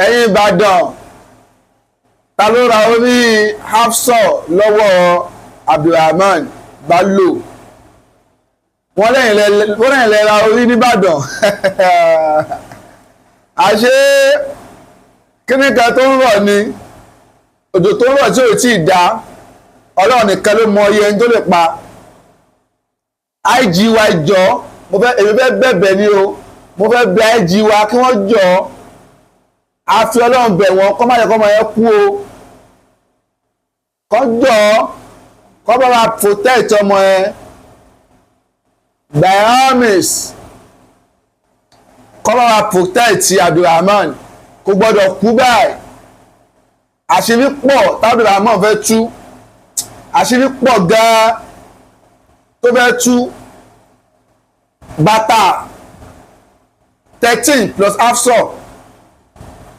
Ẹ̀yin Ìbàdàn, ta ló ra orí Hafsọ lọ́wọ́ Abdulrahman Bello? Wọ́n lẹ́yìn lẹ́ ra orí nìbàdàn. Àṣé kíní kan tó ń rọ̀ ni, òjò tó ń rọ̀ tí ò tí ì dá. Ọlọ́run nìkan ló mọ iye ẹni tó lè pa. IG wa, jọ, mo fẹ́, èmi fẹ́ bẹ̀bẹ̀ ni o. Mo fẹ́ bẹ̀ IG wa kí wọ́n jọ, a fi Ọlọ́run bẹ̀ wọ́n, kọ́ má yẹ kọ́ máa yẹ kú o. Kọ́ jọ, kọ́ bá wa protect ọmọ yẹn by all means. Kọ́ bá wa protect Abdulrahman, kò gbọ́dọ̀ kú báyìí. Àṣírí pọ̀ tábdulrahman fẹ́ tú, àṣírí pọ̀ gan-an tó fẹ́ tú. Bàtà 13 plus Hafsọ,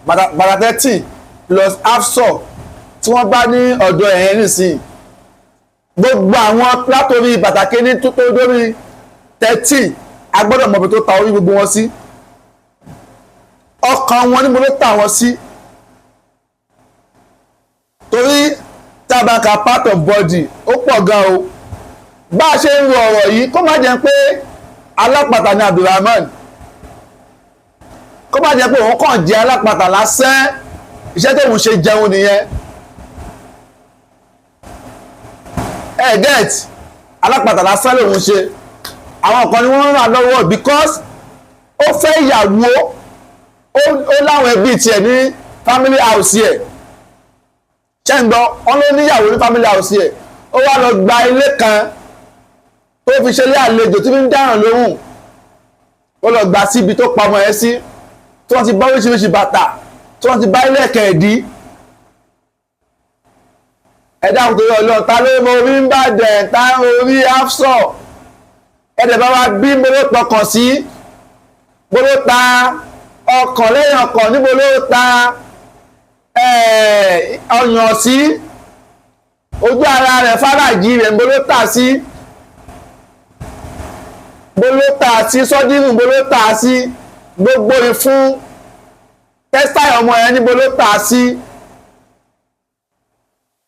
bàtà 13 plus Hafsọ tí wọ́n bá ní ọ̀dọ̀ ẹ̀yẹn nísìnyí, gbogbo àwọn látòrí bàtà kéní tó tó dórí 13, a gbọ́dọ̀ mọ̀ bí tó ta orí gbogbo wọn sí, ọkàn wọn níbo ló tà wọ́n sí, torí tábàkà part of body ó pọ̀ gan o. Bá a ṣe ń ro ọ̀rọ̀ yìí, kó má jẹ́ pé alápàtà ni Abdulrahman, kó má jẹ́ pé òun kàn jẹ́ alápàtà lásán, iṣẹ́ tóun ṣe jẹun nìyẹn. Ẹ get, alápàtà lásán lòun ṣe, àwọn kan ni wọ́n ń ràn lọ́wọ́, because ó fẹ́ ìyàwó, ó láwọn ẹbí tiẹ̀ ní family house yẹ. Ṣé ń gbọ́? Wọn ló níyàwó ní family house yẹ. Ó wá lọ gba ilé kan tó fi ṣe ilé àlejò tí fi ń dáràn lóhùn. Ó lọ gba síbi tó pamọ́ ẹ sí, tí wọ́n ti bá oríṣiríṣi bàtà, tí wọ́n ti bá ilé ẹ̀kẹ́ ẹ̀dí. Ẹ dáhùn torí Ọlọ́run, ta ló mọ orí ń bàdẹ̀? Ta ń orí Hafsọ? Ẹ̀dẹ̀ bá wa bí mo ló tọkàn sí, mo ló ta ọkàn lẹ́yìn ọkàn, níbo ló ta ọyàn sí, ojú ara rẹ̀, fáràjì rẹ̀, níbo ló tà sí, bó ló tà sí sọ́dírù, bó ló tà sí gbogbo ìfún tẹ́sítàì ọmọ yẹn, níbo ló tà sí?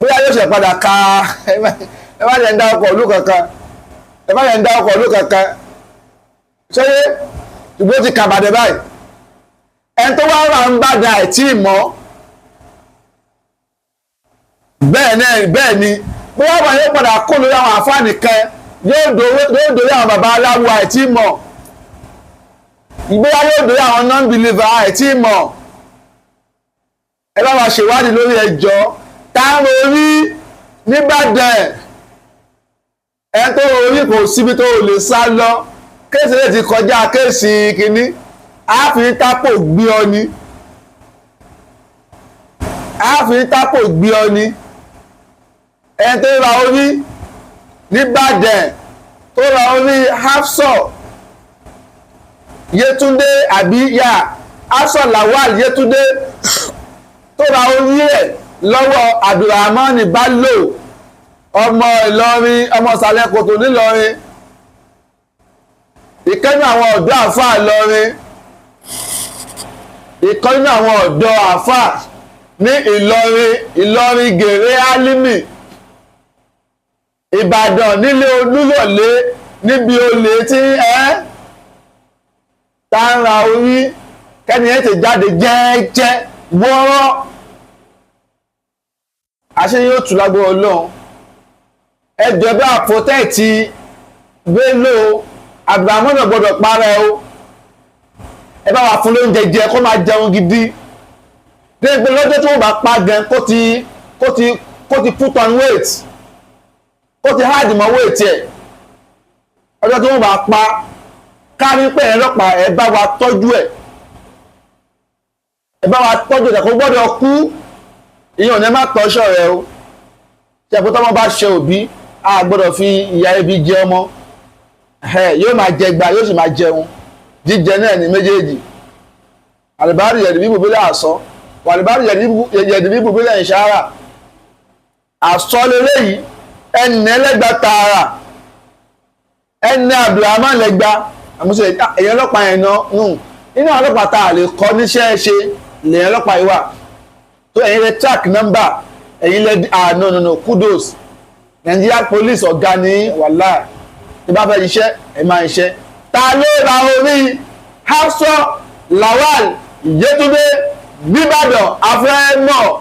Bóyá yóò ṣe padà ka. Ẹ má jẹ́ ń dá ọkọ̀ ìlú kankan, ẹ má jẹ́ ń dá ọkọ̀ ìlú kankan. Ṣé ìgbó ti kàbàdé báyìí? Ẹni tó wá wà ń bàdà ẹ̀ tí ì mọ́ bẹ́ẹ̀ náà. Bẹ́ẹ̀ ni, bóyá wà yóò padà kó lórí àwọn àfáàní kan, yóò dórí àwọn baba aláwo àìtí mọ̀, ìgbéyàwó yóò dórí àwọn non-believer àìtí mọ̀. Ẹ bá wa ṣèwádìí lórí ẹjọ́ táwọn orí nìbàdàn. Ẹ tó orí kò síbi tó lè sá lọ. Case lè ti kọjá case kínní, àáfin tápò gbé ọ ni, àáfin tápò gbé ọ ni. Ẹni tó ra orí nìbàdàn, tó ra orí Hafsọ Yétúndé, àbí yà Hafsọ Lawal Yétúndé, tó ra orí ẹ̀ lọ́wọ́ Abdulrahman Bello, ọmọ Ìlọrin, ọmọ Ìsàlẹ̀ Kòtò nílọrin, ìkẹ́nu àwọn ọ̀dọ́ àfáà Ìlọrin, ìkẹ́nu àwọn ọ̀dọ́ àfáà ní Ìlọrin, Ìlọrin Gèrè Álímì, Ìbàdàn, nílé Olúyọ̀lé, níbi olè tí ẹ́ tá ń ra orí. Kẹ́ni ẹ̀ ti jáde jẹ́ẹ́jẹ́ wọ́rọ́, àṣẹ yóò tù lágbo Ọlọ́run. Ẹjọ́ bá protect Bello Abdulrahman, gbọ́dọ̀ parẹ́ o. Ẹ bá wa fún lóúnjẹ jẹ, kó máa jẹun gidi dé pé lọ́jọ́ tí wọ́n bá pa gan, kó ti put on weight, kó ti hard mọ́ weight ẹ̀. Ọjọ́ tí wọ́n bá pa, kárí pé ẹ lọ́pàá, ẹ bá wa tọ́jú ẹ̀, ẹ bá wa tọ́jú ẹ̀, kó gbọ́dọ̀ kú. Ìyẹn ò ní má tọ́ṣọ̀ rẹ o. Ṣe àpótọ́ ọmọ bá ṣe òbí, a gbọ́dọ̀ fi ìyá ẹbí jẹ ọmọ. Yóò máa jẹ gba, yóò sì máa jẹun. Jíjẹ náà ní méjèèjì. Àlùbárì yẹ̀dì bíbù bílẹ̀ àsọ, wàlùbárì yẹ̀dì bíbù bílẹ̀ ìṣára àsọ lélẹ́yìí. Ẹnì ẹlẹ́gba tààrà, ẹnì Abdulrahman lẹ́gba. Àmúṣe èèyàn ọlọ́pàá yẹn náà nù nínú àwọn ọlọ́pàá tá a lè kọ́ níṣẹ́ ṣe. Lèyìn ọlọ́pàá yìí wà tó ẹ̀yin lẹ track number, ẹ̀yin lẹ. Ah, no, no, no, kudos, Nigeria Police, ọ̀gá ní wàhálà. Tí bá fẹ́ ṣiṣẹ́, ẹ̀ máa ṣiṣẹ́. Ta ló ra orí Hafsat Lawal Yétúndé nìbàdàn? Afẹ́ mọ̀.